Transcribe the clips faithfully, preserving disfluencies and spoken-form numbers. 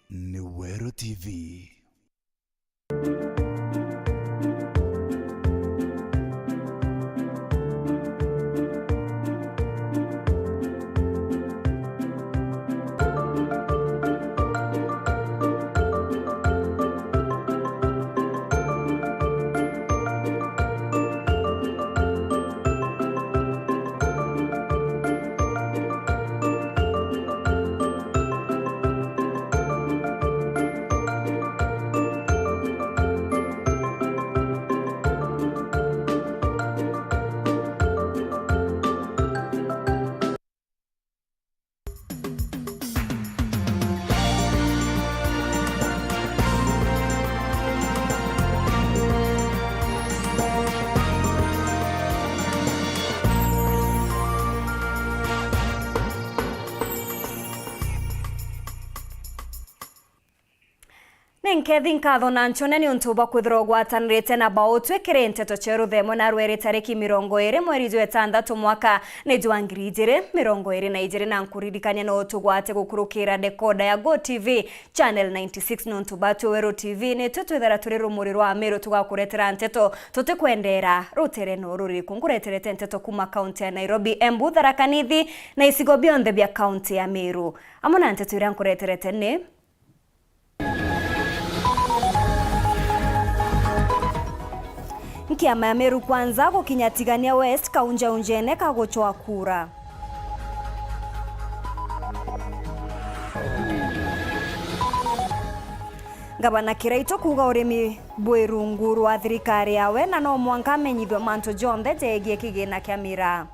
Ni Weru T V. Ni nkethi, nkatho na nchone niuntu bwa kwithirwa ugwatanirite na bautwi kiri nteto cia ruthemo na rweri tariki mirongo iri mweri jwa itantatu mwaka ni jwa ngiri ijiri mirongo iri na ijiri, na nkuririkania no utugwate gukurukira dekoda ya Go T V channel ninety-six, niuntu batwi Weru T V nitwi twithira turi rumuri rwa Amiru tugakuretera nteto tutikwendera rutere no ruriku. Nkureterete nteto kuma kaunti ya Nairobi, Embu, Tharaka Nithi na icigo bionthe bia kaunti ya Meru. Amwe na nteto iria nkureterete ni: Nkiama ya Meru Kwanza gukinya Tigania West kaunjaunjene ka gucwa kura. Ngavana Kiraitu kuuga urimi bwi rungu rwa thirikari yawe na no mwanka amenyithwe mantu jonthe jegie kigina kia miraa.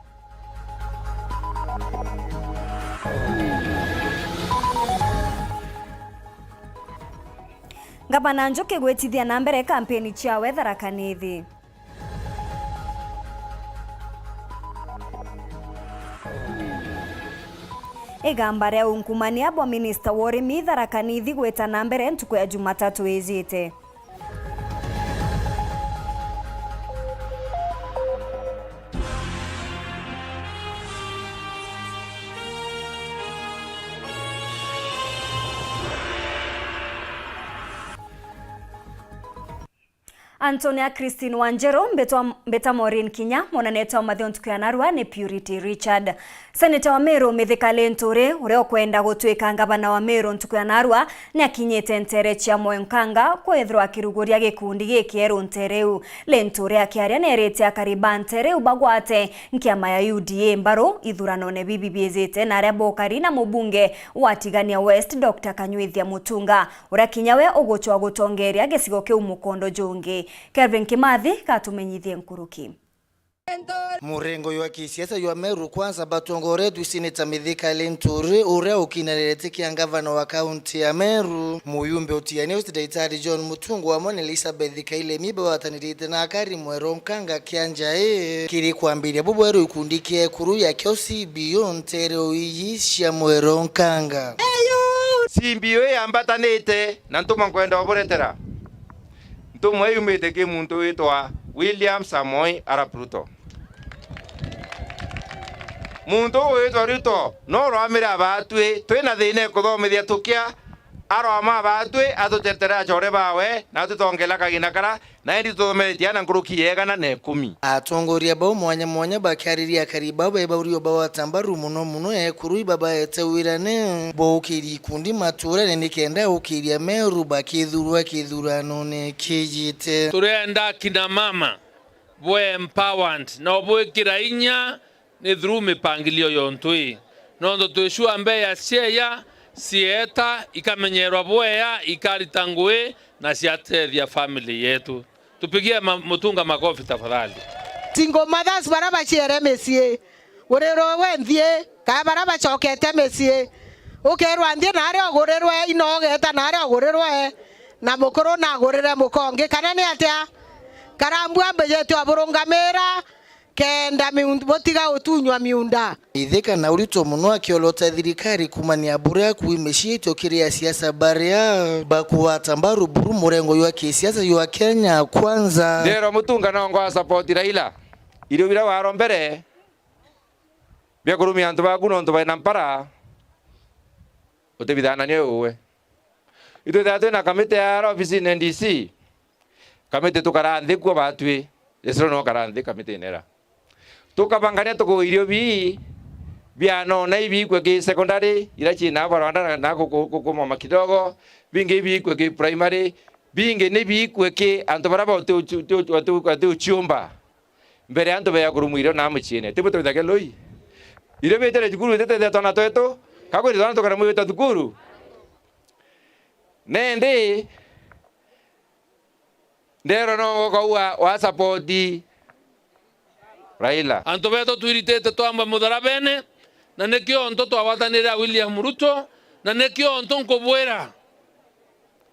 Ngavana Njuki gwitithia na mbere kampeni ciawe Tharaka Nithi. Igamba ria unkumania bwa minista wa urimi Tharaka Nithi gwita na mbere ntuku ya Jumatatu ijite. Antonia Christine Wanjeru, mbitwa, mbita Maureen Kinya, mwonanete wa mathio ntuku ya narua ni Purity Richard. Seneta wa Meru Mithika Linturi, uria ukwenda gutwika ngavana wa Meru ntuku ya narua, ni akinyite ntere cia Mwenkanga kwithirwa akiruguria gikundi gikieru ntere iu. Linturi akiaria ni erite akari ba ntere iu bagwate nkiama ya U D A mbaru ithuranone bibi biijite, na aria bokari na mubunge wa Tigania West, Doctor Kanywithia Mutunga, uria kinya we ugucwa gutongeria gicigo kiu mukondo jungi. Kelvin Kimathi gatumenyithie nkuruki. Murengo jwa kisiasa jwa Meru Kwanza batongoretue Seneta Mithika Linturi, uria ukinanirite kia ngavana wa kaunti ya Meru, muyumbe utiania Daktari John Mutunga amwe na Elizabeth Kailemi bawatanirite na akari Mweronkanga kia Njai kiri kwambiria bubweru ikundi kia ekuru yakio C B O ntere o iji cia Mweronkanga. C B O yambatanite na ntumwa nkwenda uburetera. Ntumwa yumite ki muntu witwa William Samoei Arap Ruto. Muntu uu witwa Ruto no urwamire abaatwi twina thina ikuthomithia tukia, arwama abaatwi atutetere achore bawe, na atutongela kagina kara, na indi tuthometie ana nkuruki ya igana na ikumi. Atongoria bau mwanya mwanya bakiariria akari bau bebaurio bawata mbaru muno muno ekuru ibabaete wirane bwa ukiria ikundi maturene nikenda ukiria Meru bakithurwa kithuranone kijite. Turenda kina mama bwe empowered na ubwikira inya ni through mipangilio yontu ii. Nontu twi sure mbee ya cieya, cieta ikamenyerwa bwea, ikarita ngui na ciatethia family yetu. Tupigie ma-, Mutunga makofi tafadhali. Single mothers bara baciere micii, urirwe we nthii, kaa bara bacokete micii, ukerwa nthii naria ugurirwe, ino ugeta naria ugurirwe, na mukuru nagurire mukongi, kana ni atia? Karambu ambijite uburungamira, kenda miun-, butiga utunywa miunda. Ithika na urito muno akiolota thirikari kumania buria kwi miciitio kiri asiasa baria bakuwata mbaru buru murengo jwa kisiasa jwa Kenya Kwanza. Ndeerwa Mutunga nongo a support Raila. Irio biria waro mbere bia kurumia antu baku nontu baina mpara, utibithananie uwe. Itwithaga twina kamiti ya ara ofisine N D C. Kamiti tukara nthi kuo batwi. Jesero no kara nthi kamitine ira. Tukabangania tuku irio bii bia nona ibiikue ki secondary, ira ciina barwanda na, na ku-, ku-, kukumoma kidogo, bingi ibiikue ki primary, bingi ni biikue ki antu bara ba uti uchu-, uti uchu-, uti uchu-, uti uchiumba. Mbere ya antu beya kurumwa irio na muciine. Tibu twithagia lui? Irio bitire thukuru ititethia twana twetu, kakwiri twana tukaremwa gwita thukuru. Nendi, ndero no ngoka ua wa support Raila. Antu betu twiritite twamba mutharabene, na nikio ntu twagwatanire a William Ruto, na nikio ntu nkubwira,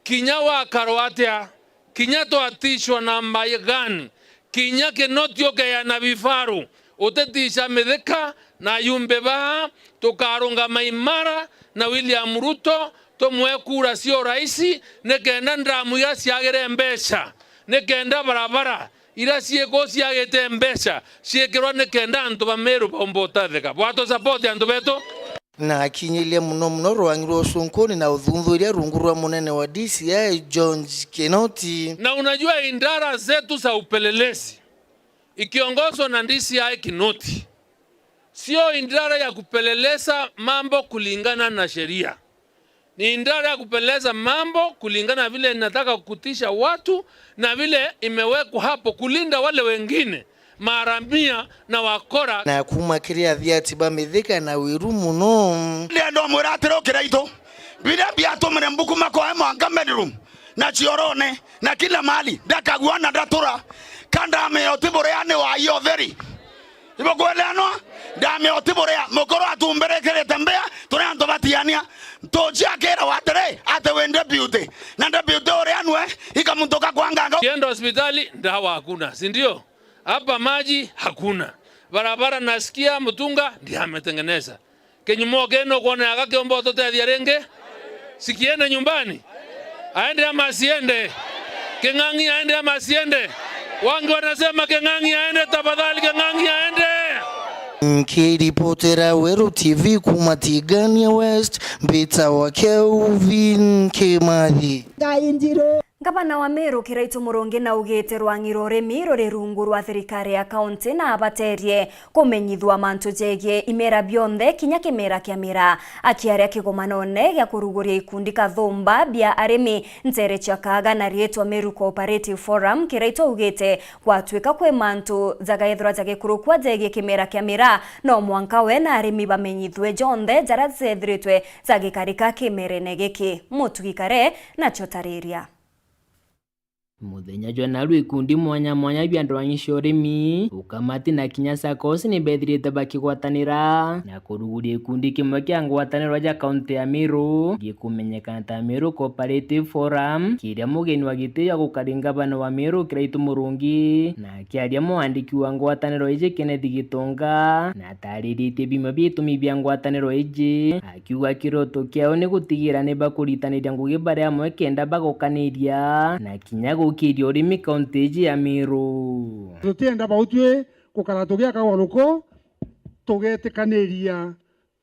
kinya wakarwa atia, kinya twatishwa na magani, kinya Kinoti ukeana bifaru, utitisha Mithika na ayumbe baa, tukarungama imara na William Ruto, tumwe kura cia urais, nikenda ndamu iria ciagire mbeca, nikenda barabara iria ciikuu ciagite mbeca ciikirwa, nikenda antu ba Meru baumba utathika. Bwatu support antu betu. Na akinyiria muno muno rwang'i rwa ucunkuni na uthunthuria rungu rwa munene wa D C I George Kinoti. Na unajua, idara zetu za upelelezi ikiongozwa na D C I Kinoti, sio idara ya kupeleleza mambo kulingana na sheria. Ni idara ya kupeleleza mambo kulingana na vile inataka kutisha watu na vile imewekwa hapo kulinda wale wengine, maharamia na wakora. Na kuuma kiri athiati ba Mithika na wiru muno. Ndienda umwira atiri, ukiraitu, biria biatumire mbuku makoe mwanka bedroom na ciorone na kila mahali, ndakagua na ndatura, ka ndamea uti buria ni wai utheri. Ibukweleanwa? Ndamea uti buria, mukuru atumbirikirite mbea, turi antu batiania. Tuciakira watiri, ati wi deputy. Na deputy uria nwe, ika muntu kakwanganga. Kienda hospitali, ndawa hakuna, si ndio? Hapa maji hakuna. Barabara nasikia Mutunga ndiye ametengeneza. Kinyumo kenu kuona aga kiomba ututethia ringi? Sikiende nyumbani. Aende ama asiende? King'ang'i aende ama asiende? Wangi wanasema King'ang'i aende, tafadhali King'ang'i aende. Nkiripotera Weru T V kuuma Tigania West, mbitawa Kelvin Kimathi. Ngai njiru. Ngavana wa Meru Kiraitu Murungi naugite rwang'i rwa urimi ruri rungu rwa thirikari ya kaunti na abaterie kumenyithua mantu jegie imera bionthe kinya kimera kia miraa. Akiaria kigumanone gia kuruguria ikundi kathumba bia arimi ntere cia Kaaga na riitwa Meru Cooperative Forum, Kiraitu augite gwatuika kwi mantu jagaethirwa jagikurukua jegie kimera kia miraa, no mwanka we na arimi bamenyithue jonthe jaria jethiritwe jagikarika kimerene giki. Mutugi Kare nacio tariria. Muthenya jwa naru ikundi mwanya mwanya bia ndwang'i cia urimi, ukamati na kinya saccos ni bethirite bakigwatanira na kuruguria ikundi kimwe kia ngwataniro ja kaunti ya Meru gikumenyekana ta Meru Cooperative Forum, kiria mugeni wa giti jwa gukari ngavana wa Meru Kiraitu Murungi na akiaria mwandiki wa ngwataniro iji Kenneth Gitonga na atariritie bimwe bia itumi bia ngwataniro iji. Akiuga kiroto kiao ni gutigira ni bakuritaniria ngugi bari amwe kenda bagokaniria na kinya gukiria urimi kaunti iji ya Meru. Tutienda bautwi gukara tugiaka ugaruko, tugetikaniria,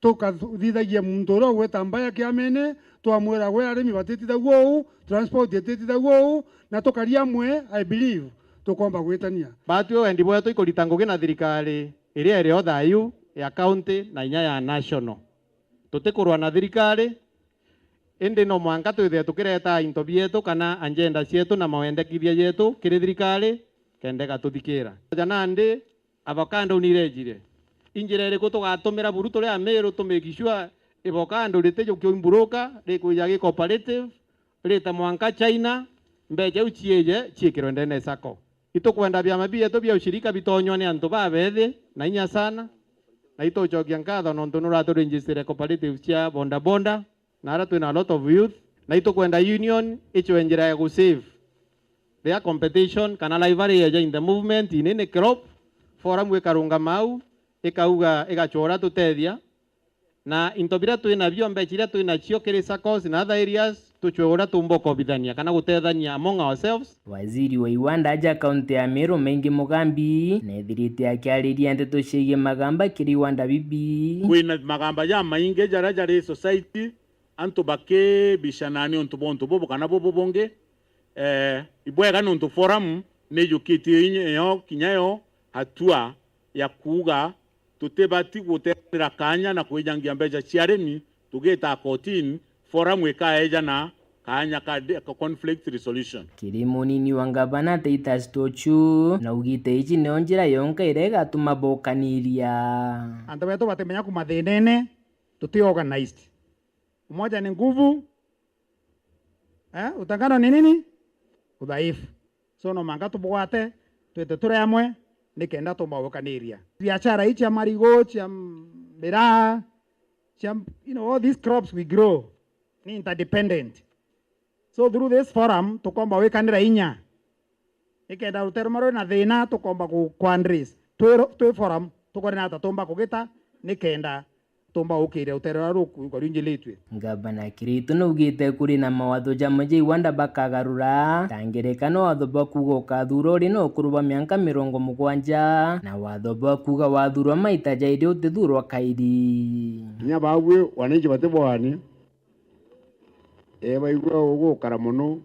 tukathithagia muntu uria ugwita mbaya kiamene, twamwira gwe arimi batitithagua uu, transport ititithagua uu, na tukari amwe, I believe, tukomba gwitania. Batwi wendi bwetu ikurita ngugi na thirikari iria iri o thayu ya county na inya ya national. Tutikurwa na thirikari, indi no mwanka twithire tukireta into bietu kana agenda cietu na mawendekithia jetu kiri thirikari, kenda igatuthikira. Ja nandi, avocado ni irejire. I njira iriku tugatumira buru turi Amiru to make sure avocado ritijukia imburuka, rikwija gi cooperative, rita mwanka China, mbeca iu ciije ciikirwe ndene sacco? Itukwenda biama bietu bia ushirika bitonywa ni antu babethi na inya sana, na itucokia nkatho nontu nuraturegister cooperatives cia bodaboda, na aria twina a lot of youth, na itukwenda union icwe njira ya gusave their competition kana rivalry yeja in the movement in any crop. Forum ikarungama au, ikauga, igacwora tutethia, na into biria twinabio, mbeca iria twinacio kiri saccos na other areas, tucwe uria tuumba ukobithania kana gutethania among ourselves. Waziri wa iwanda aja kaunti ya Meru Maingi Mugambi neethirite akiariria nteto ciigie magamba kiri iwanda bibi. Kwina magamba jamaingi jaria jari society, Antu bakibicana niuntu bwa untu bubu kana bubu bungi, eh, ibwega niuntu forum nijukitie inya yo, kinya yo hatua ya kuuga tutibati guteanira kaanya na kwijangia mbeca cia arimi tugita kotini, forum ikaejana kaanya ka de-, ka conflict resolution. Kiri munini wa ngavana Titus Tochu, naugite iji nio njira yonka iria igatuma bokaniria. Antu betu batimenya kuma thinene, tuti organized. Umoja ni nguvu, eh, utengano ni nini? Udhaifu. So no mwanka tubwate, twite turi amwe, nikenda tumba gukaniria. Biashara ii cia marigu, cia miraa, cia, you know, all these crops we grow, ni interdependent. So through this forum, tukomba wikanira inya. Nikenda rutere ruma rwina thina, tukomba ku, ku address. Twi ro-, twi forum, tukone ata tumba kugita, nikenda tumba gukiria rutere ruria ruku-, ruku rwinjilitue. Ngavana Kiraitu naugite kuri na mawatho jamwe ja iwanda bakagarura, ta ngerekano watho bwa kuuga ukathurwa uri na ukuru bwa mianka mirongo mugwanja, na watho bwa kuuga wathurwa maita jairi utithurwa kairi. Kinya baabui wananchi batibwani, ee, baigua ugukara mono,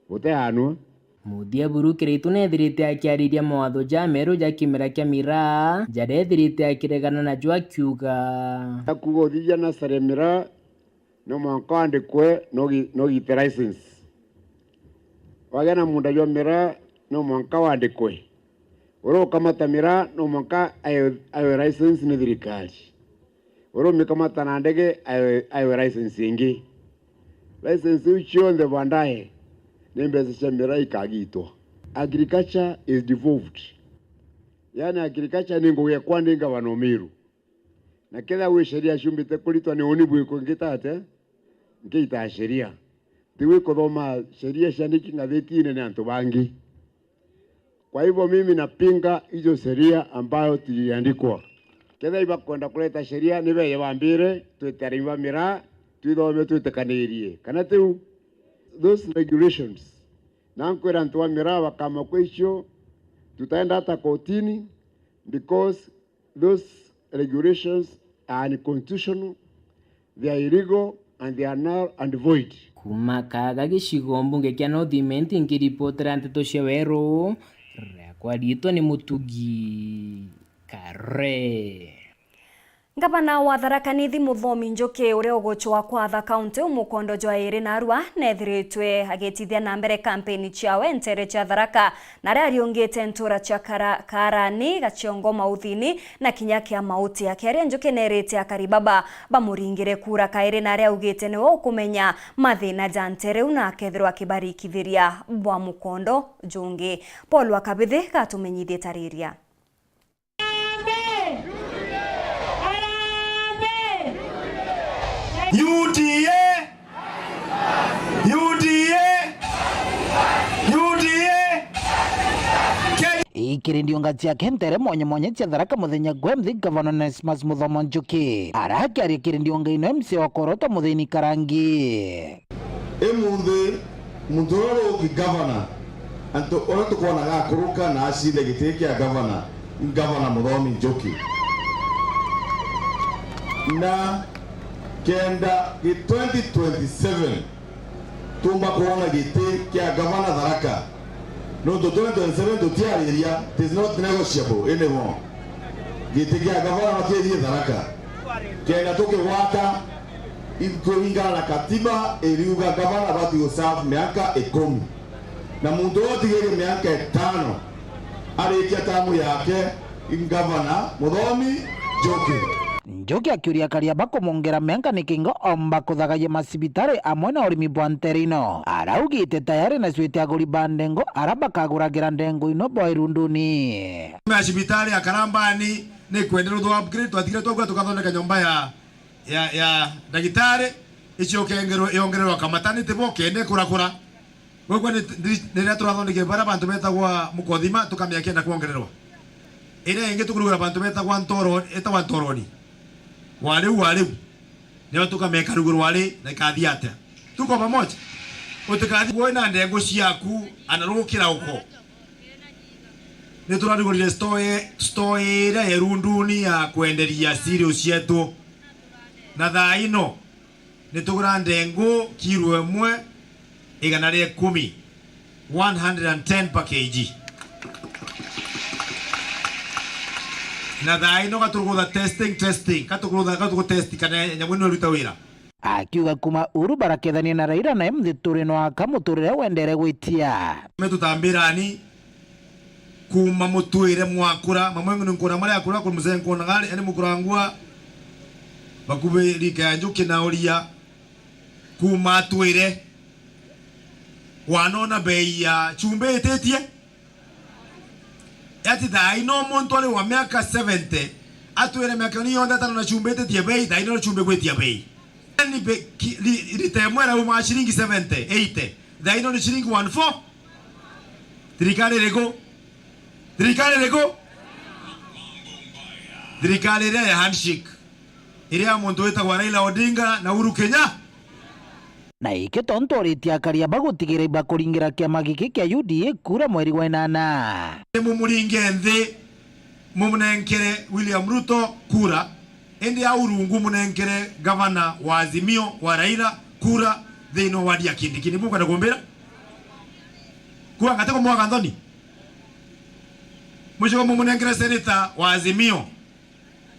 guteanua. Muthia buru Kiraitu neethirite akiariria mawatho jameru ja kimera kia miraa, jaria eethirite akiregana najo akiuga. Akuuga uthithia nasari ya miraa, no mwanka wandikwe, no gi-, no gite license. Wagia na munda jwa miraa, no mwanka wandikwe. Uria ukamata miraa, no mwanka aewe, aewe license ni thirikari. Uria umikamata na ndege, aewe, aewe license ingi. License iu cionthe baadaye ni mbeca cia miraa ikagitwa. Agriculture is devolved. Yaani agriculture ni ngugi ekwa ndi ngavana o Meru. Na kethira gwi sheria ciumbite kuritwa ni uni bwiko ngita atia? Nkiita sheria. Ti wi kuthoma sheria ciandiki ngathitine ni antu bangi. Kwa hivyo mimi napinga hizo sheria ambayo ziliandikwa. Kethira ibakwenda kuleta sheria, ni beje bambire, twite arimi ba miraa, twithome twitikanirie. Kana tiu? Those regulations. Na nkwira antu ba miraa bakama kwa icio, tutaenda hata kotini, because those regulations are unconstitutional, they are illegal and they are null and void. Kuuma Kaaga gicigo mbunge kia North Imenti nkiripotera nteto cia weru, riakwa riitwa ni Mutugi Kare. Ngavana wa Tharaka Nithi Muthomi Njuki, uria ugucwa kwatha kaunti umukondo jwa iri narua, neethiritwe agitithia na mbere kampeni ciawe nteere cia Tharaka, na aria ariungite ntura cia Kara-, Karani, Gaciongo, Mauthini na kinya kia Mauti. Akiaria Njuki neerite akari baba bamuringire kura kairi, na aria augite niwe ukumenya mathina ja nteere iu na akethirwa akibarikithiria bwa mukondo jungi. Paul wa Kabithi gatumenyithie tariria. Harambee! Harambee! U D A! U D A! U D A! Kenya! Ikiri ndiunga ciake nteere mwanya mwanya cia Tharaka muthenya gwe mthi Gavana Onesmus Muthomi Njuki arakiaria kiri ndiunga ino M C A wa Korota Muthiini Karangi. Imunthi, muntu uria uruki gavana, antu uria tukwona gakuruka na acinde giti kia gavana, Gavana Muthomi Njuki. Na kenda gi twenty twenty-seven, tumba kwona giti kia gavana Tharaka. Nontu twenty twenty-seven tutiariria, it is not negotiable anymore. Giti kia gavana no kiithie Tharaka. Kenda tukigwata, kuringana na katiba iriuga gavana abati guserve miaka ikumi. Na muntu uria utigirie miaka itano arikia tamu yake, Gavana Muthomi Njuki. Njuki akiuria akari aba kumongera mianka nikingo omba kuthagagia macibitari amwe na urimi bwa nteere ino. Araugite tayari na swite aguri ba ndengo ara bakaguragira ndengo ino bwa irunduni. Macibitari ya Karambani ni kwendera uthu upgrade, twatigire twauga tukathondeka nyomba ya, ya, ya ndagitari, icio kengerwe, yongererwa ka maternity bo kende kurakura. Gwekwa ni, ni, ni riria turathondekire baria bantu betagwa Mukothima, tukamea kienda kwongererwa. Iria ingi tukurugura bantu betagwa Ntoro, etagwa Ntoroni. Wa riu, wa riu. Nio tukameka ruguru wa ri, na ikathia atia? Tuko pamoja. Utikathi woi na ndengu ciaku, ana rukira uko. Ni turarugurire store, store iria ya irunduni ya kwenderia cereals cietu. Na thaa ino, Ni tugura ndengu kiro imwe igana ria ikumi, one hundred and ten per K G. Na thaa ino gaturugutha testing, testing, gaturugutha, gaturugutha test kana nyamu ino iruta wira. Akiuga kuma uru barakethania na Raila na M thituri no aka muturire wendere gwitia. Me tutambirani kuma mutwire mwakura, mamwe ni nkona maria akura kuri mzee nkona gari, ani mukurangua, bakubi rika ya njuki na uria, kuma atwire, wanona bei ya chumbi ititie? Ati thaa ino muntu ari wa miaka seventy, atwire miaka ni yonthe atarona chumbi ititie bei, thaa ino chumbi gwitia bei. Ni be-, ki-, li-, lita imwe irauma ciringi seventy, eighty. Thaa ino ni ciringi one four. Thirikari iriku? Thirikari iriku? Thirikari iria ya handshake. Iria ya muntu witagwa Raila Odinga na Uhuru Kenyatta. Na iki tontu oritie akari aba gutigira ibakuringira kiama giki kia U D A kura mweri wa inana. Ni mumuringe nthi, mumunenkere William Ruto kura, indi au rungu munenkere gavana wa Azimio wa Raila kura thiini wa wadi ya Kindiki. Ni bukwenda kumbira? Kuga ngati kumwaga nthoni? Mucoke mumunenkere senator wa Azimio.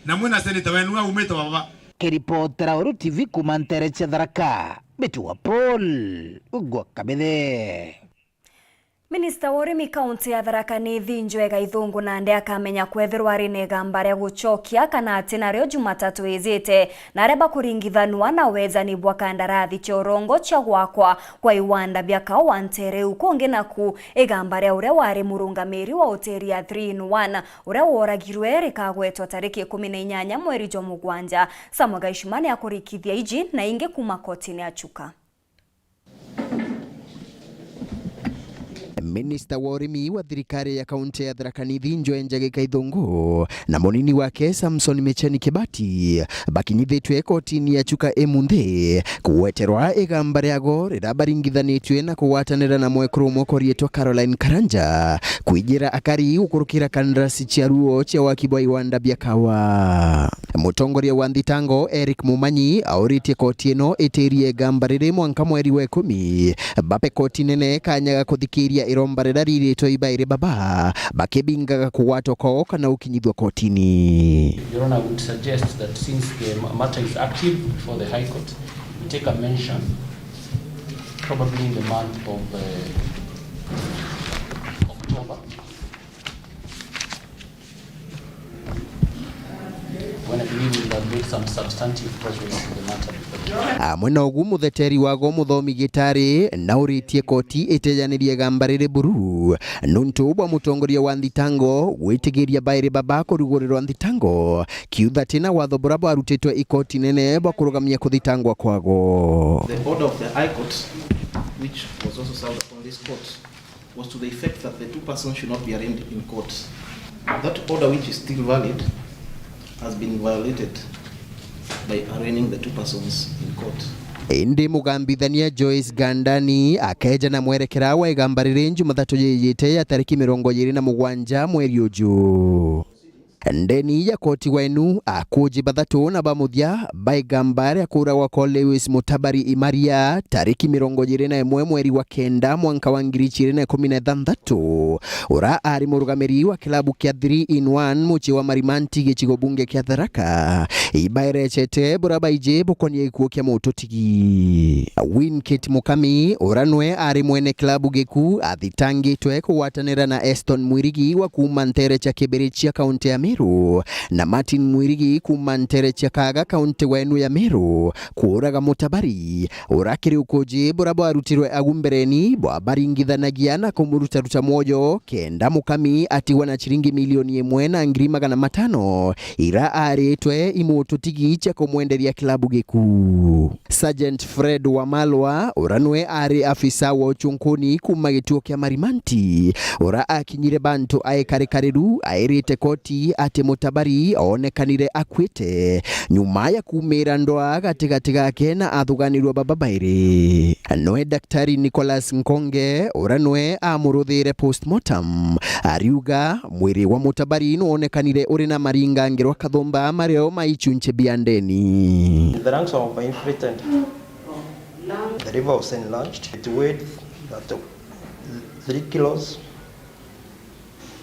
Na mwina senator wenu aumite baba. Kiripotera Uru T V kuma ntere cia Tharaka, Bitu wa Paul, Ugwa Kabithe. Minista wa urimi kaunti ya Tharaka Nithi Njwega Ithungu nandi akamenya kwethirwa ari na igamba ria gucokia kana ati nario Jumatatu ijite, na aria bakuringithanua na wejani bwa kandarathi cia urongo cia gwakwa kwa iwanda bia kaua ntere iu. Kungi naku, igamba ria uria wari murungamiri wa hoteli ya Three in One uria woragirwe rikagwetwa tariki ikumi na inyanya mweri jwa mugwanja. Samuel Gaishima ni akurikithia iji na ingi kuma kotini ya Chuka. Minista wa urimi wa thirikari ya kaunti ya Tharaka Nithi Njwega Njagi Kaithungu na munini wake Samson Micheni Kibati bakinyithitue kotini ya Chuka imunthi kugweterwa igamba riago riria baringithanitue na kugwatanira na mwekuru umwe ukorietwa Caroline Karanja kwijira akari gukurukira kandarasi cia ruo cia waki bwa iwanda bia kawa. Mutongoria wa nthitango Eric Mumanyi auritie koti ino itirie igamba riri mwanka mweri wa ikumi, bape koti nene kanya ga kuthikiria iromba riria riritwe ibairi baba, bakibingaga kugwatwa kwao kana gukinyithua kotini. Your Honor, I would suggest that since the ma-, matter is active before the High Court, we take a mention probably in the month of, uh, October, when I believe we have made some substantive progress in the matter before the court. Amwe na ugu, mutheteri wago muthomi Gitari na uritie koti itejanirie igamba riri buru nuntu bwa mutongoria wa nthitango gwitigiria bairi baba kurugurirwa nthitango kiutha tina watho bura bwarutitwe i koti nene bwa kurugamia kuthitangwa kwago. The order of the High Court, which was also served upon this court, was to the effect that the two persons should not be arraigned in court. That order, which is still valid, has been violated by arraigning the two persons in court. Indi mugambithania Joyce Gandani akeja na mwerekera wa igamba riri Jumathatu yijite ya tariki mirongo iri na mugwanja mweri uju. Ndeni ya koti wenu, akuji bathatu na ba muthia ba igamba ria kuuragwa kwa Lewis Mutabari Imaria, tariki mirongo iri na imwe mweri wa kenda mwanka wa ngiri ijiri na ikumi na ithanthatu, ura ari murugamiri wa kilabu kia Three in One mucii wa Marimanti gicigo bunge kia Tharaka, ibaerecete bura baiji bukonie gikuo kia mututigi. Winkate Mukami, ura nwe ari mwene kilabu giku, athitangitwe kugwatanira na Eston Mwirigi wa kuuma ntere cia Kibirichia, kaunti ya Meru, na Martin Mwirigi kuuma ntere cia Kaga, kaunti wenu ya Meru, kuuraga Mutabari, ura kiri ukuji bura bwarutirwe agu mbereni bwa baringithanagia na kumurutaruta mwoyo, kenda Mukami atigwa na ciringi milioni imwe na ngiri magana matano, ira aritwe i mututigi cia kumwenderia kilabu giku. Sergeant Fred Wamalwa, ura nwe ari afisa wa uchunkuni kuuma gituo kia Marimanti, ura akinyire bantu aikarikariru, airite koti ati Mutabari onekanire akuite nyuma ya kuumira ndwaa gatigati gake na athuganirua baba bairi. Nwe Daktari Nicholas Nkonge, ura nwe amuruthire postmortem, ariuga mwiri wa Mutabari nwonekanire uri na maringangirwa kathumba mario ma ichunche bia ndeni. In the ranks of my infiltrant, The river was enlarged. It weighed that of three kilos,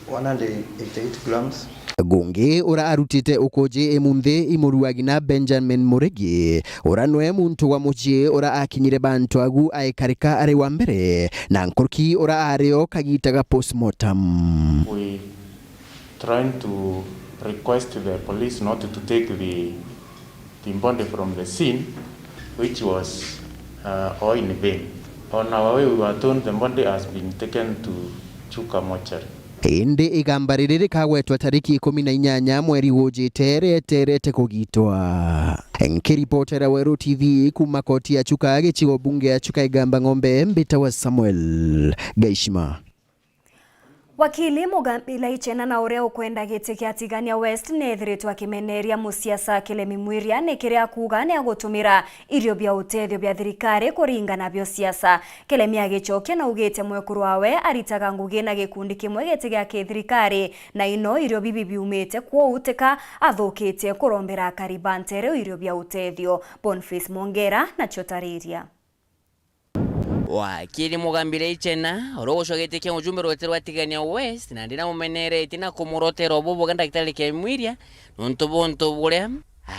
one hundred eighty-eight grams. Gungi ura arutite ukuji imunthi imuruagi na Benjamin Murigi, ura nwe muntu wa mucii ura akinyire bantu agu aikarika ari wa mbere, na nkuruki ura ario kagita ga postmortem. We trying to request the police not to take the, the body from the scene, which was, uh, all in vain. On our way, we were told the body has been taken to Chuka mortuary. Indi igamba riri rikagwetwa tariki ikumi na inyanya mweri ujite rieterete kugitwa. Nkiripotera Weru T V kuma koti ya Chuka, gicigo bunge ya Chuka Igamba Ng'ombe, mbitawa Samuel Gaishima. Wakili Mugambi Laichena na uria ukwenda giti kia Tigania West neethiritwe akimeneria musiasa Kilemi Mwiria ni kiria akuuga ni agutumira irio bia utethio bia thirikari kuringa nabio siasa. Kilemi agicokia naugite mwekuru wawe aritaga ngugi na gikundi kimwe giti gia kithirikari, na ino irio bibi biumite kwou tika athukitie kurombera akari ba ntere irio bia utethio. Boniface Mwongera nacio tariria. Wakili Mugambi Laichena, uria ugucwa giti kia ujumbe rwete rwa Tigania West, nandi namumeneretie na kumurotera ububuga Daktari Kilemi Mwiria, nontu bwa untu buria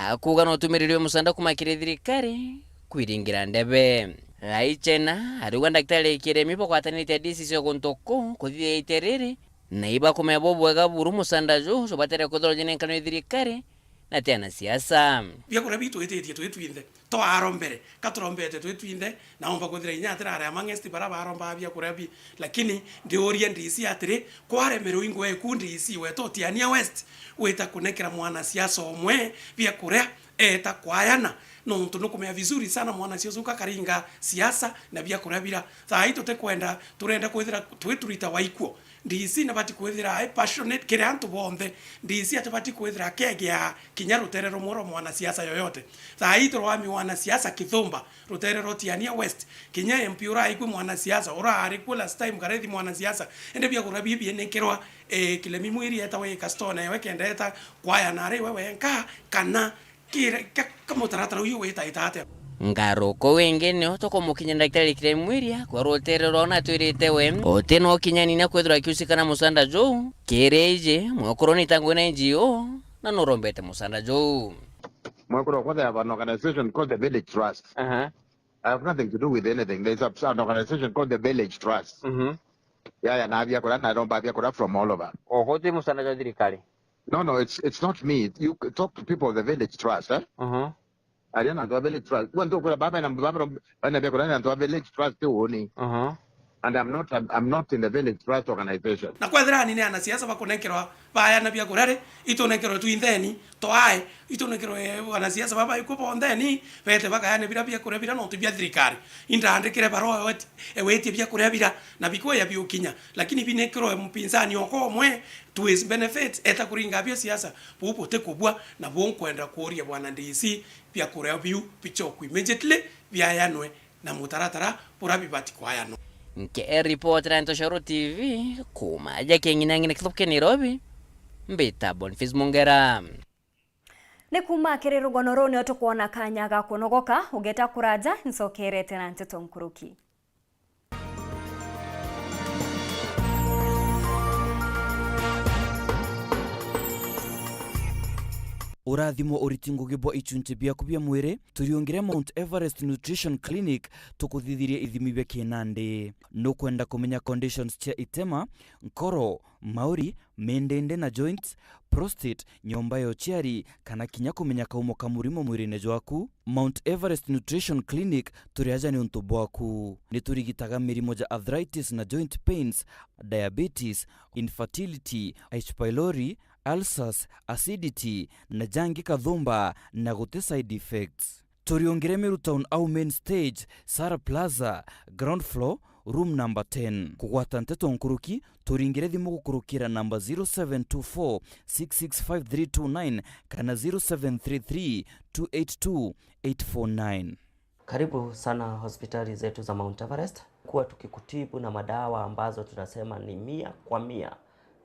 akuuga no utumirirwe musanda kuma kiri thirikari kwiringira ndebe. Laichena ariuga Daktari Kilemi bagwatanitie D C C o guntu kuu kuthithia ite riri, na ibakumenya bubwega buru musanda juu jubatere kwithirwa junenkanwe thirikari na ti anasiasa. Biakuria bitu twititie twi twinthe. Twarombere, ka turombete twi twinthe, na omba kwithira inya atirari amongst bara barombaga biakuria bi. Lakini ndiuria D C atiri, kwaremerwe ingwe eku D C wetu Tigania West, wita kunekera mwanasiasa omwe biakuria, eta kwayana, nontu nukumenya vizuri sana mwanasiasa uka karinga siasa na biakuria bira. Thaa ii tutikwenda, turenda kwithira twi turita wa ikuo. D C nabati kwithira ai passionate kiri antu bonthe. D C atibati kwithira akegea kinya rutere rumwe rwa mwanasiasa yoyote. Thaa ii turwami wanasiasa kithumba, rutere rwa Tigania West. Kinya M P uraikue mwanasiasa, uraari kuo last time karethi mwanasiasa. Indi biakuria bibi binekerwa, eh, Kilemi Mwiria eta wika store nawe kenda eta kwaya nari we wenka, kana kira, ka, ka mutaratara uyu witaita atia? Ngaruku wingi nio tukumukinyia Daktari Kilemi Mwiria kwa rutere rwona atwirite we uti no kinyani na kwithirwa akiusika na musanda juu. Kiri iji, mwekuru ni tangu na N G O na nurombete musanda juu. Mwekuru, kwa, they have an organization called the Village Trust. Aha. I have nothing to do with anything. There's a, an organization called the Village Trust. Mhm. Yaya na biakuria, na romba biakuria from all over. Oho, ti musanda jwa thirikari? No, no, it's, it's not me. You c-, talk to people of the Village Trust, eh? Mhm. Aria na antu a Village Trust. Kwa ntu kura baba na baba, bana biakuria na antu a Village Trust ti uni. Mhm. And I'm not, I'm, I'm not in the Village Trust organization. Na kwethira ni anasiasa bakunenkerwa bayana biakuria ri, itunenkerwe twintheni, twae, itunenkerwe anasiasa baba ikuo bontheni, bete bakayane bira biakuria bira nontu bia thirikari. Indandikire barua eweti-, ewetie biakuria bira, na bikuya biukinya. Lakini binekirwe mpinzani oko omwe, to his benefit, eta kuringa bio siasa. Buu butikubua, na buu nkwenda kuuria bwana D C, biakuria biu bichokwe immediately, biayanwe na mutaratara buria bibati kwayanwa. Nke ripoti ra Ntoshoro T V, kuma aja keng'inang'ina kithuki Nairobi, mbita Boniface Mongera. Ni kuma kiri rugono ruu nio tukwona kanya ga kunogoka, ugeta kuraja, ncokerete na nteto nkuruki. Urathimo uriti ngugi bwa ichunchi biaku bia mwiri, turiungire Mount Everest Nutrition Clinic tukuthithirie ithimi bia kinandi. Nukwenda kumenya conditions cia itema, nkoro, mauri, mindindi na joints, prostate, nyomba ya uciari, kana kinya kumenya kaumo ka murimo mwirine jwaku? Mount Everest Nutrition Clinic turi aja niuntu bwaku. Ni turigitaga mirimo ja arthritis na joint pains, diabetes, infertility, H. pylori, ulcers, acidity, na jangi kathumba na guti side effects. Turiungire Meru Town au main stage, Sara Plaza, ground floor, room number ten. Kugwata nteto nkuruki, turingire thimu gukurukira namba zero seven two four six six five three two nine kana zero seven three three two eight two eight four nine. Karibu sana hospitali zetu za Mount Everest. Kuwa tukikutibu na madawa ambazo tunasema ni mia kwa mia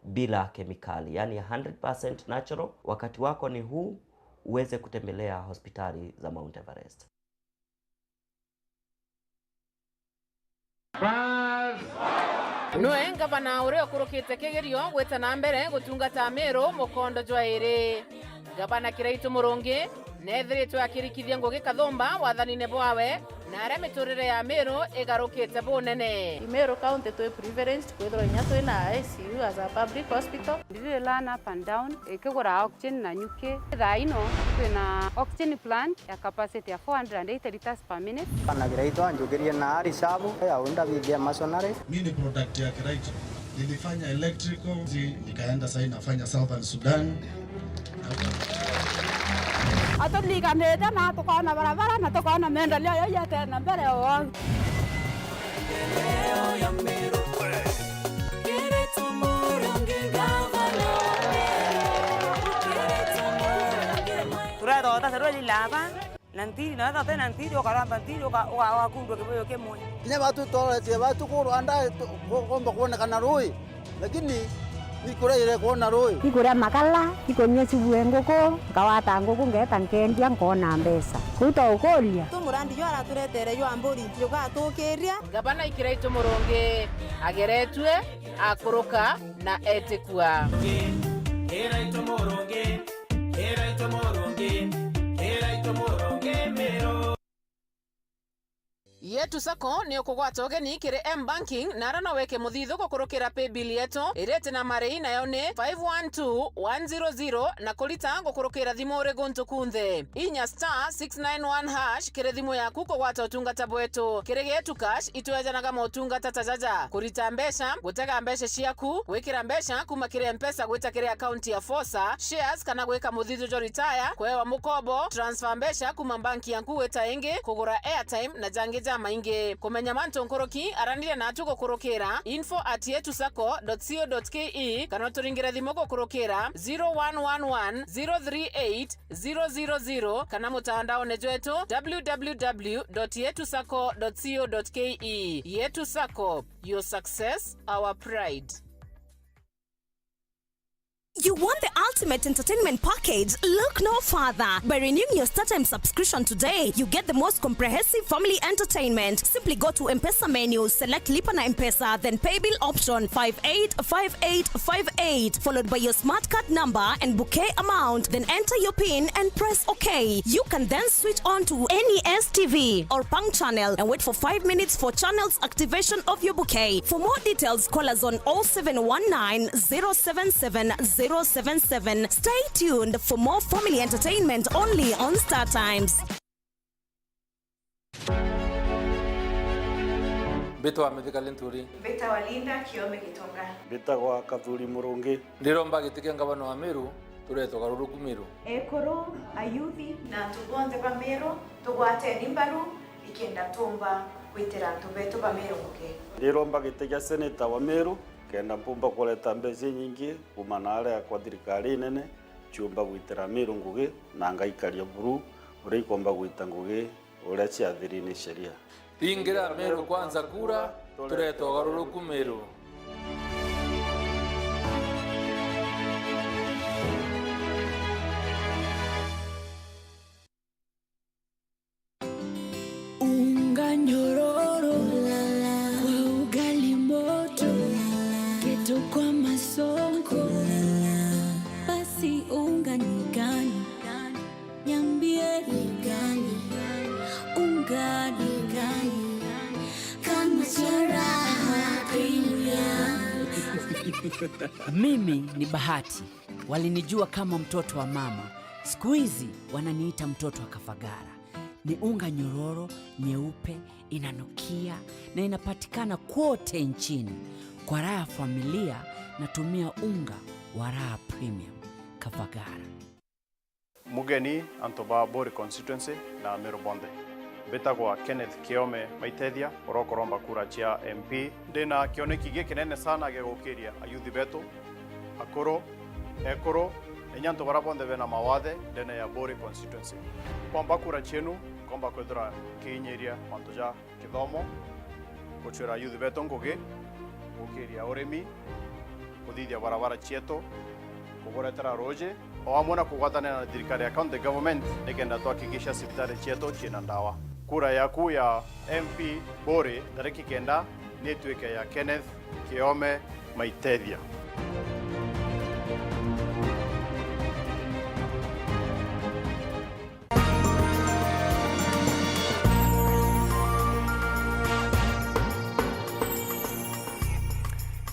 bila kemikali, yani hundred percent natural. Wakati wako ni huu, uweze kutembelea hospitali za Mount Everest. Pass. Nwe ngavana uria ukurukite kigerio gwita na mbere gutungata Meru mukondo jwa iri. Ngavana Kiraitu Murungi neethiritwe akirikithia ngugi kathumba wathanine bwawe, na aria miturire ya Meru igarukite bunene. I Meru County twi privileged kwithirwa inya twi na I C U as a public hospital. Ndiri learn up and down, ikigura oxygen na nyuki. Thaa ino twina oxygen plant ya capacity ya four hundred and eighty liters per minute. Kana Kiraitu anjukirie na ari shabu ya unda bithia masonary. Mi ni product ya Kiraitu. Nilifanya electrical, zi-, nikaenda sasa nafanya Southern Sudan. Aturiganite na tukona barabara na tukona maendeleo yau yatena mbere o. Turethota serwe lilaba. Na ntiri, na wethira uti na ntiri, ukaramba ntiri, uka-, uka-, ugakundua kibuyu kimwe. Kinya batu tworetie batu kurwa nda, tu-, ku-, kumba kwonekana rui, lakini ikuria irekwona rui. Ikuria makala, ikunyua cibue nguku, nkawata nguku, ngeeta nkendia, nkoona mbeca. Kuu twaukuria. Tu murandi jwa araturetere jwa mburi, jugatukiria. Ngavana Kiraitu Murungi ageretue, akuruka na etikua. Kiraitu Murungi. Yetu Sacco ni ukugwata ugeni kiri M-Banking, na ara no wike muthithu gukurukira paybill yetu iria iti na marii, nayo ni five one two one zero zero, na kurita gukurukira thimu uri guntu kunthe. Inya star six nine one hash kiri thimu yaku kugwata utungata bwetu. Kiri Getu Cash, itwejanaga motungata ta jaja: kurita mbeca, gutega mbeca ciaku, gwikira mbeca kuma kiri Mpesa gwita kiri akaunti ya Fosa, shares kana gwika muthithu jwa retire, kwewa mukobo, transfer mbeca kuma banki yaku gwita ingi, kugura airtime na jangi jamaingi. Kumenya mantu nkuruki, araniria natu gukurukira info at yetu sacco dot co dot ke kana uturingire thimu gukurukira zero one one one zero three eight zero zero zero kana mutandaone jwetu w w w dot yetu sacco dot co dot ke. Yetu Sacco, your success, our pride. You want the ultimate entertainment package? Look no further. By renewing your StarTimes subscription today, you get the most comprehensive family entertainment. Simply go to M-Pesa menu, select Lipa na M-Pesa, then paybill option five eight five eight five eight, followed by your smart card number and bouquet amount. Then enter your pin and press OK. You can then switch on to any S T V or Pang channel and wait for five minutes for channels activation of your bouquet. For more details, call us on oh seven one nine, zero seven seven, zero seven seven. Stay tuned for more family entertainment only on StarTimes. Mbitwa Mithika Linturi. Mbitagwa Linda Kiome Gitonga. Mbitagwa Kathuri Murungi. Ndiromba giti kia ngavana wa Meru, turete ugaruruku Meru. Ekuru, ayuthi, na antu bonthe ba Meru, tugwateni mbaru, nikenda tumba gwitira antu betu ba Meru ngugi. Ndiromba giti kia seneta wa Meru, kenda mpumba kureta mbeca inyingi kuma naaria kwa thirikari inene, ciumba gwitira Meru ngugi, na ngaikaria buru uria ikomba gwita ngugi uria ciathiri ni sheria. Ringira Meru Kwanza kura, turete ugaruruku Meru. Unga nyororo kwa ugali moto, kitu kwa masonko, basi unga ni gani? Niambie ni gani, unga ni gani, kama cha Raha Premium. Mimi ni Bahati. Walinijua kama mtoto wa mama. Siku hizi wananiita mtoto wa Kafagara. Ni unga nyororo, nyeupe, inanukia na inapatikana kwote nchini. Kwa raha ya familia, natumia unga wa Raha Premium. Kafagara. Mugeni antu ba Buri constituency na Meru bonthe. Mbitagwa Kenneth Kiome Maitethia, uria ukuromba kura cia M P. Ndina kioneki gikinene sana gia gukiria ayuthi betu, akuru, ekuru, na inya antu baria bonthe bena mawathe ndene ya Buri constituency. Komba kura cienu, komba kwithira kiinyiria mantu ja kithomo, gucwira youth betu ngugi, gukiria urimi, kuthithia barabara cietu, kuburetera ruuji, o amwe na kugwatanira na thirikari ya county government nikenda twakikisha cibitari cietu ciina ndawa. Kura yaku ya M P Buri tariki kenda Nituike ya Kenneth Kiome Maitethia.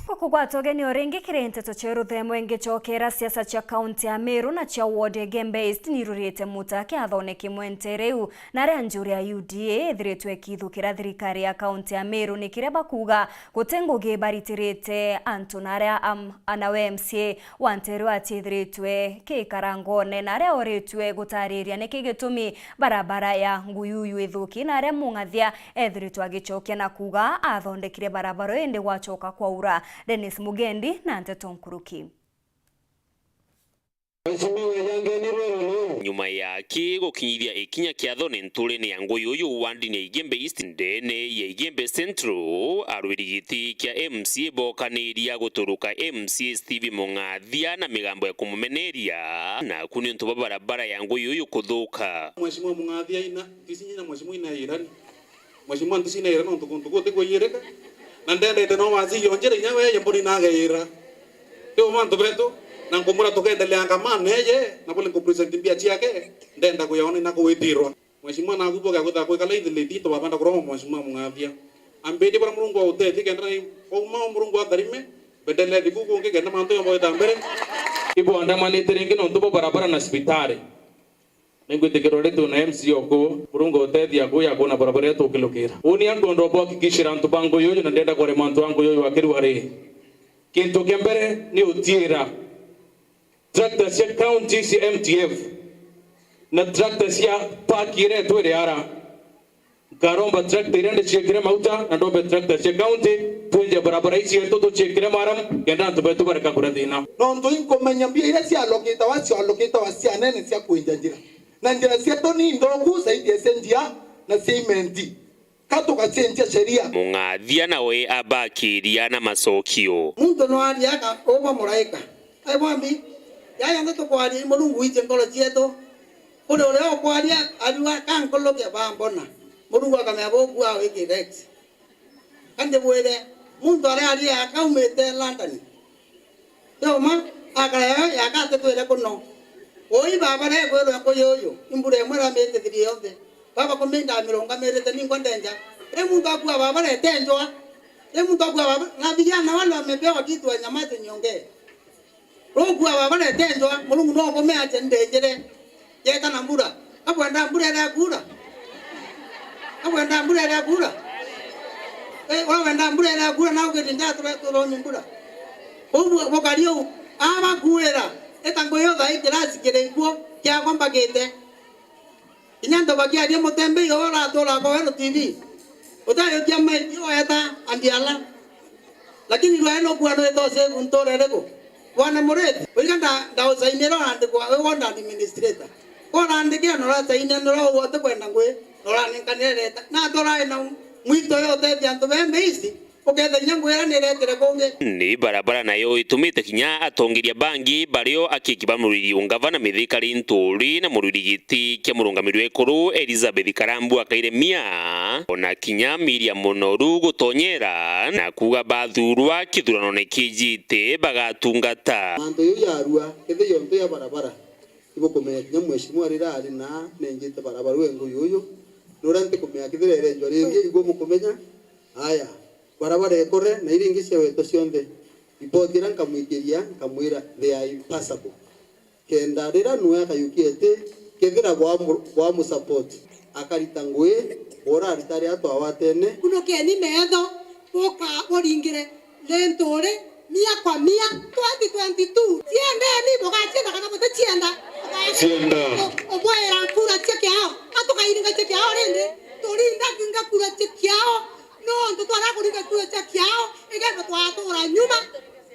Guku gwatwa ugeni o ringi kiri nteto cia ruthemo ingicokera siasa cia kaunti ya Meru na cia ward ya Igembe East nirurite muta kiathone kimwe ntere iu. Na aria njuri ya U D A ithiritwe ikithukira thirikari ya kaunti ya Meru ni kiria bakuuga guti ngugi baritirite antu na aria am-, anawe M C A wa nteru atiithiritwe kiikarangone na aria oritwe gutariria niki gitumi barabara ya Nguyuyu ithuki na aria Mung'athia ethiritwe agicokia na kuuga athondekire barabara indi gwacoka kwaura. Dennis Mugendi na nteto nkuruki. Mheshimiwa Yangeni Rwero Rwero. Nyuma ya ki gukinyithia ikinya kiathone nturene ya Nguyuyu wandini ya Igembe East ndene ya Igembe Central, arwiri giti kia M C A bokaniria guturuka M C A Steve Mung'athia na migambo ya kumumeneria, naku ni untu bwa barabara ya Nguyuyu kuthuka. Mheshimiwa Mung'athia ina, tisi nyina Mheshimiwa ina irani. Mheshimiwa ntucine ira nontu kuntu guti kwiyirika, na ndendete no waciria o njira inya weeye mburi nageira. Riu mantu betu, na nkumura tukendeleanga maneye, na buli nkupresent mbia ciake, ndenda kuyaona na kuwitirwa. Mheshimiwa naku boga kwitha kwikala ithi liti tubabanda kuroma Mheshimiwa Mung'athia. Ambiri bara Murungu autetie kenda na uma Murungu atharime, bendelea thiku kungi kenda mantu yomba gwita mbere. Ibo andamanite ringi nontu bo barabara na cibitari. Ningwitikirwa ri twina M C A oku, Murungu utethia aku ya kwona barabara iria tukilukira. Uni ankwenda kuhakikishira antu ba Nguyuyu na ndenda kurema antu a Nguyuyu akirua ri. Kintu kia mbere ni utiira. Tractor cia county cia M T F na tractor cia park iria itwire ara. Nkaromba tractor iria ndiciikire mauta na ndombe tractor cia county, twenje barabara ici cietu tuciikire maram, kenda antu betu bareka kuria thina. Nontu inkumenya mbia iria cialokitawa, cialokitawa cia nene cia kwinja njira. Na njira cietu ni nthuku zaidi ya cia njia na cia imenti. Ka tugacenjia sheria. Mung'athia nawe abakiria na macokio. Muntu no aria aka uba muraika. Ai bwambi, ya yonthe tukwaria i Murungu witie nkoro cietu. Kuri uria ukwaria ariwa ka nkuluke bambona. Murungu akamenya buku ao iki Rex. Ka ndibwire, muntu aria aria akaumite London. Yoma, akara yayo yaka atetwire kuno. Ui baba rekwirwa Nguyuyu, imbura imwe ramite thirie yonthe. Baba kuminda mirungamirite ningwa ndenja. Ri muntu akua baba rete njwa. Ri muntu akua baba, na vijana wale wamepewa kitu wanyamaze niongee. Rukua baba rete njwa, Murungu no ukume aje ndenjere. Yeta na mbura. Akwenda mbura iria kuura. Akwenda mbura iria kuura. Eh, urenda mbura iria kuura, na ukiri nja tura turoni mbura. Kou bu-, bukari uu, abakuira, eta nguyu thaa ii kirasi kiri nkuo, kiakwa mbakite. Kinya ndoba kiaria mutembei uria uratura kwa Weru T V. Utayukia maiki weta andiala. Lakini rwae no kuona weta usevu ntura iriku? Bwana Murithi, uiga nda-, ndausainira urandikwa wi ward administrator. Urandikira na urasainira nira ugwa utikwenda ngui, na uranenkanira reta. Na atorae na mwito yo utethia antu bembe ici, uketha inya ngui iria niretire kungi. Ni barabara nayo itumite kinya atongeria bangi bario akiiki ba murwiri ungavana Mithika Linturi na murwiri giti kia murungamiri wa ikuru Elizabeth Karambu akairemia, ona kinya Miriam Munoru gutonyera na kuuga bathurwa kithuranone kijite bagatungata. Mantu iu yarua, kethira iyo ntu ya barabara, ibukumenya kinya mheshimiwa riria ari na nenjite barabara we Nguyuyu, nuria ntikumenya kethira irenjwa ringi, igwe bukumenya. Aya, barabara ikore na iria ingi ciawetwa cionthe. Ripoti iria nkamwikiria, nkamwira, they are impassable. Kenda riria nwe akayukia iti, kethira bwamu-, bwamusupport, akarita ngui, urarita aria twawatene. Kunukeni metho, buka buringire Linturi, mia kwa mia, twenty twenty-two. Ciendeni, bugacienda kana buticienda? Cienda. U-, ubwira kura cia kiao, atukairinga cia kiao rindi, turinga kinga kura cia kiao, nontu twara kuringa kura cia kiao, igetha twatura nyuma.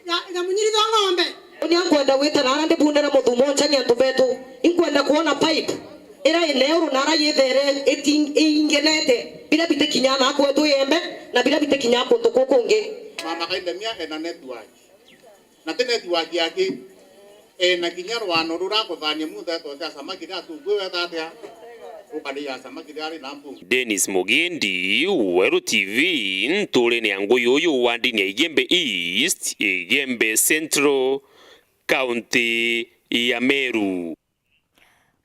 Ya, ya munyiritho wa ng'ombe. Uni ankwenda gwita nara ndibundera muthumo nchani antu betu. Inkwenda kuona pipe ira ine uru nara yithere iti-, iingenete. Bira bitikinya na kwetu Igembe, na bira bitikinya kuntu kukungi. Mama Kaindemia ena network. Na ti network yake. Ena kinya rwano rurakuthania munthe atocia samaki na atungu weta atia. Dennis Mugendi, Weru T V, nturene ya Nguyu uyu wa ndini ya Igembe East, Igembe Central, kaunti ya Meru.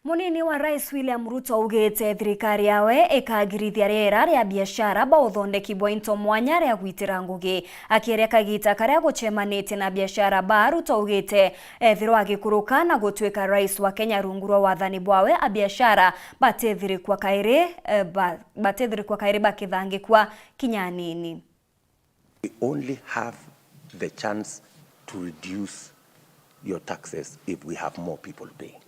Munini wa Rais William Ruto augite thirikari yawe ikagirithia riera ria biashara ba uthondeki bwa into mwanya ria gwitira ngugi. Akieria kagita karia gucemanitie na biashara ba, Ruto augite ethirwa agikuruka na gutuika rais wa Kenya rungu rwa wathani bwawe, abiashara batethirikwa kairi, eh, ba-, batethirikwa kairi bakithangikwa kinya anini. We only have the chance to reduce your taxes if we have more people paying.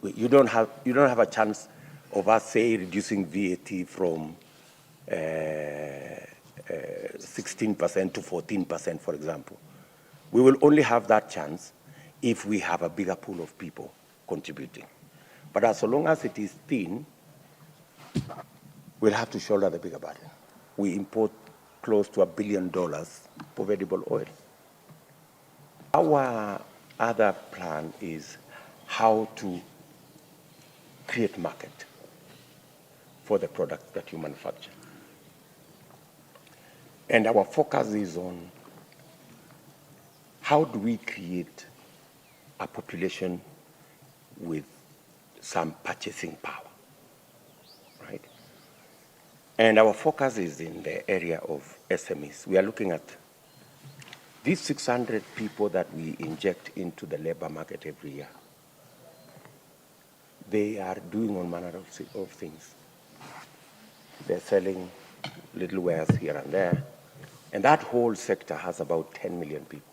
We, you don't have, you don't have a chance of us, say, reducing V A T from, uh, uh, sixteen percent to fourteen percent, for example. We will only have that chance if we have a bigger pool of people contributing. But as long as it is thin, we'll have to shoulder the bigger burden. We import close to a billion dollars of edible oil. Our other plan is how to create market for the product that you manufacture. And our focus is on how do we create a population with some purchasing power, right? And our focus is in the area of S M Es. We are looking at these six hundred people that we inject into the labor market every year. They are doing all manner of thi-, of things. They're selling little wares here and there. And that whole sector has about ten million people.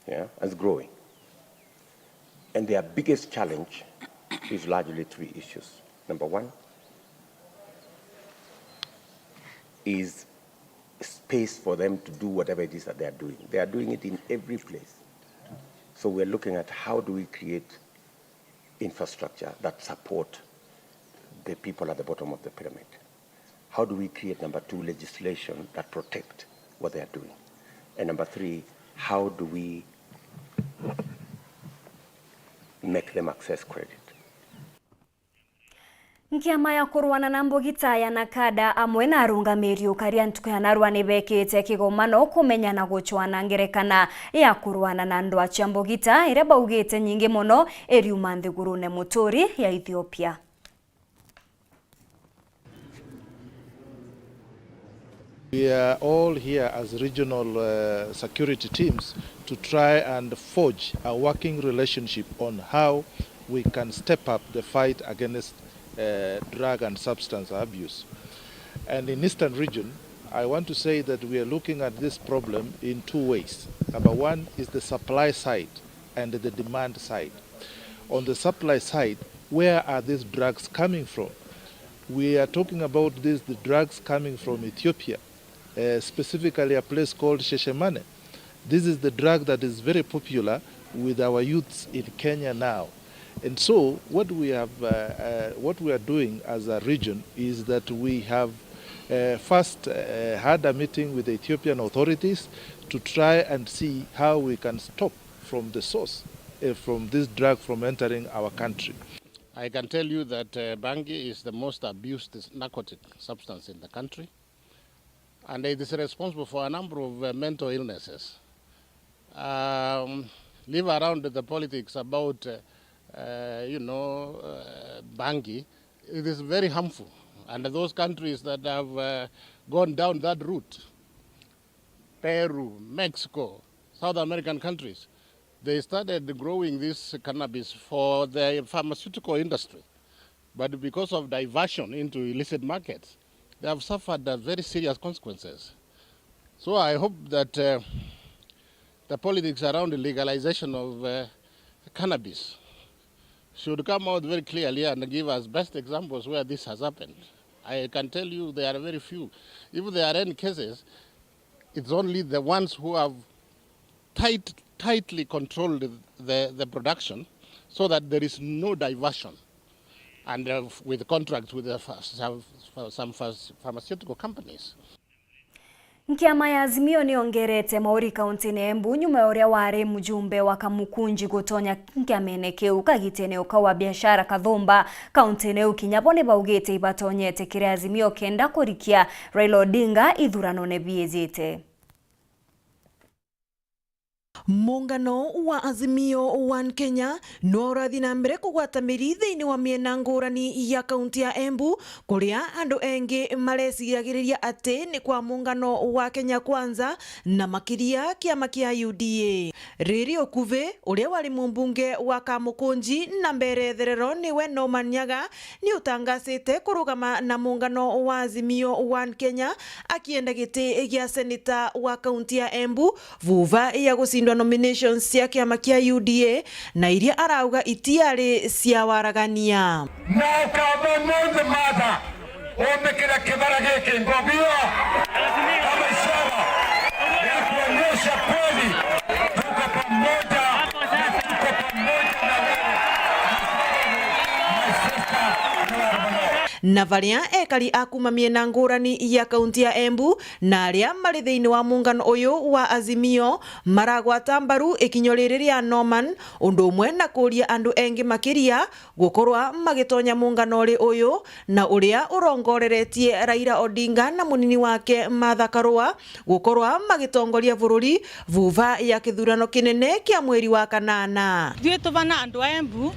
Yeah, and it's growing. And their biggest challenge is largely three issues. Number one is space for them to do whatever it is that they are doing. They are doing it in every place. So we're looking at how do we create infrastructure that support the people at the bottom of the pyramid. How do we create, number two, legislation that protect what they are doing? And number three, how do we make them access credit? Nkiama ya kurwana na mbugita ya NACADA amwe na arungamiri ukari a ntuku ya narua ni bekite kigomano kumenya na gucwana ngerekana ya kurwana na ndwaa cia mbugita iria baugite nyingi mono iriuma nthigurune muturi ya Ethiopia. We are all here as regional, uh, security teams to try and forge a working relationship on how we can step up the fight against, uh, drug and substance abuse. And in Eastern region, I want to say that we are looking at this problem in two ways. Number one is the supply side and the demand side. On the supply side, where are these drugs coming from? We are talking about these, the drugs coming from Ethiopia, uh, specifically a place called Sheshemane. This is the drug that is very popular with our youths in Kenya now. And so what we have, uh, uh, what we are doing as a region is that we have, uh, first, uh, had a meeting with the Ethiopian authorities to try and see how we can stop from the source, uh, from this drug from entering our country. I can tell you that, uh, bangi is the most abused narcotic substance in the country, and it is responsible for a number of, uh, mental illnesses. Um, leave around the politics about, uh, uh, you know, uh, bangi. It is very harmful, and those countries that have, uh, gone down that route, Peru, Mexico, South American countries, they started growing this cannabis for the pharmaceutical industry. But because of diversion into illicit markets, they have suffered a very serious consequences. So I hope that, uh, the politics around the legalization of, uh, cannabis should come out very clearly and give us best examples where this has happened. I can tell you there are very few. If there are any cases, it's only the ones who have tight, tightly controlled the, the production so that there is no diversion, and, uh, with contracts with the ph-, some, some ph-, pharmaceutical companies. Nkiama ya Azimio niongerete mauri kauntine ya Embu nyuma ya uria wari mujumbe wa Kamukunji gutonya nkiamene kiu kagitene uka wa biashara Kathumba kauntine iu. Kinya bo ni baugite ibatonyete kiri Azimio kenda kurikia Raila Odinga ithuranone biijite. Muungano wa Azimio One Kenya nwo urathi na mbere kugwata miri thiini wa miena ngurani ya kaunti ya Embu, kuria andu engi mareciragiriria ati ni kwa muungano wa Kenya Kwanza na makiria kiama kia U D A. Riri Okuvi, uria wari mumbunge wa Kamukunji na mbere therero niwe Norman Nyaga, ni utangasite kurugama na muungano wa Azimio One Kenya akienda giti gia seneta wa kaunti ya Embu, vuva ya gucindwa nominations cia kiama kia U D A na iria arauga itiari cia waragania. Na ukamba umunthi matha, umikire kibara giki ngobia kama ishara ya kuonyesha kweli tuko pamoja na tuko pamoja na wewe. My sister, you are alone. Na varia ekari a kuma miena ngurani ya kaunti ya Embu na aria mari thiini wa muungano uyu wa Azimio maragwata mbaru ikinyo riri ria Norman, undu umwe na kuuria andu engi makiria gukorwa magitonya muungano uri uyu, na uria urongoreretie Raila Odinga na munini wake Martha Karua gukorwa magitongoria bururi vuva ya kithurano kinene kia mweri wa kanana. Ithui tuvana andu a Embu,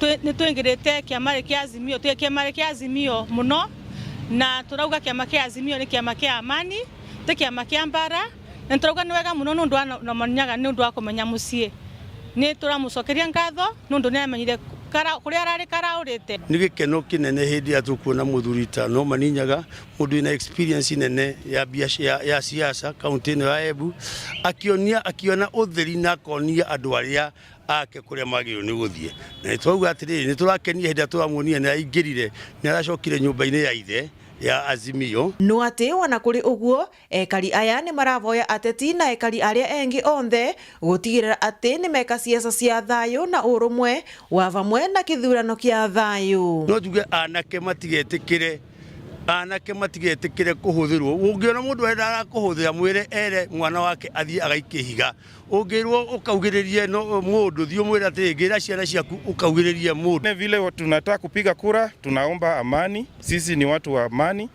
twi-, ni twingirite kiamari kia Azimio, twi kiamari kia Azimio muno, na turauga kiama kia Azimio ni kiama kia amani, ti kiama kia mbara, na turauga ni wega muno nundu wa no-, Norman Nyaga, nundu wa kumenya mucii. Ni turamucokeria nkatho nundu ni amenyire kara-, kuria arari karaurite. Ni gikeno kinene hindi iria tukuona muthuri ta Norman Nyaga, mundu wina experience nene ya biash-, ya, ya siasa kaunti ino ya Embu, akionia, akiona utheri na akonia andu aria ake kuria magirwo ni guthii. Na ni twauga atiriri, ni turakenia hindi iria turamuonire ni aingirire, ni aracokire nyumba-ini ya ithe ya Azimio. No ati ona kuri uguo, ekari aya ni maravoya ateti na ekari aria engi onthe gutigirira ati ni meka siasa cia thayu na urumwe wa vamwe na kithurano kia thayu. No tuge anake matigetikire, anake matigetikire kuhuthirwo. Ungiona mundu arenda kuhuthira, mwire ere mwana wake athii agaikie ihiga. Ungirwo ukaugiririe no, mundu, thii umwire atiri, ngira ciana ciaku ukaugiririe mundu. Vile tunataka kupiga kura, tunaomba amani. Sisi ni watu wa amani.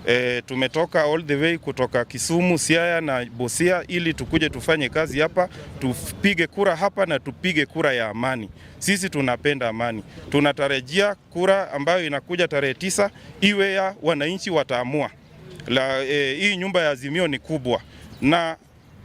E, tumetoka all the way kutoka Kisumu, Siaya na Busia ili tukuje tufanye kazi hapa, tupige kura hapa na tupige kura ya amani. Sisi tunapenda amani. Tunatarajia kura ambayo inakuja tarehe tisa iwe ya wananchi wataamua. La, e, hii nyumba ya Azimio ni kubwa. Na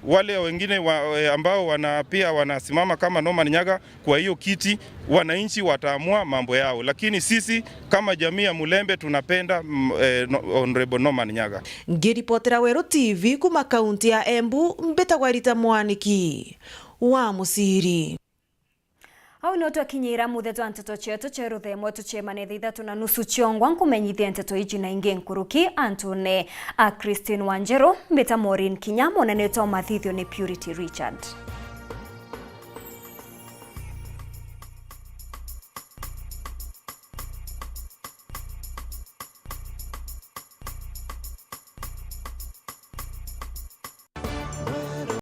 wale wengine wa, e, ambao wana, pia wanasimama kama Norman Nyaga kwa hiyo kiti, wananchi wataamua mambo yao. Lakini sisi kama jamii ya Mulembe tunapenda, mm, e, no-, Honorable Norman Nyaga. Ngiripotera Weru T V kuma kaunti ya Embu, mbitagwa Rita Mwaniki wa Musiri. Au nio twakinyira muthia jwa nteto cietu cia ruthemo, tucemane thaa ithatu na nusu ciongwa nkumenyithia nteto iji na ingi nkuruki antune. A Christine Wanjeru, mbita Maureen Kinya, monanio twa mathithio ni Purity Richard.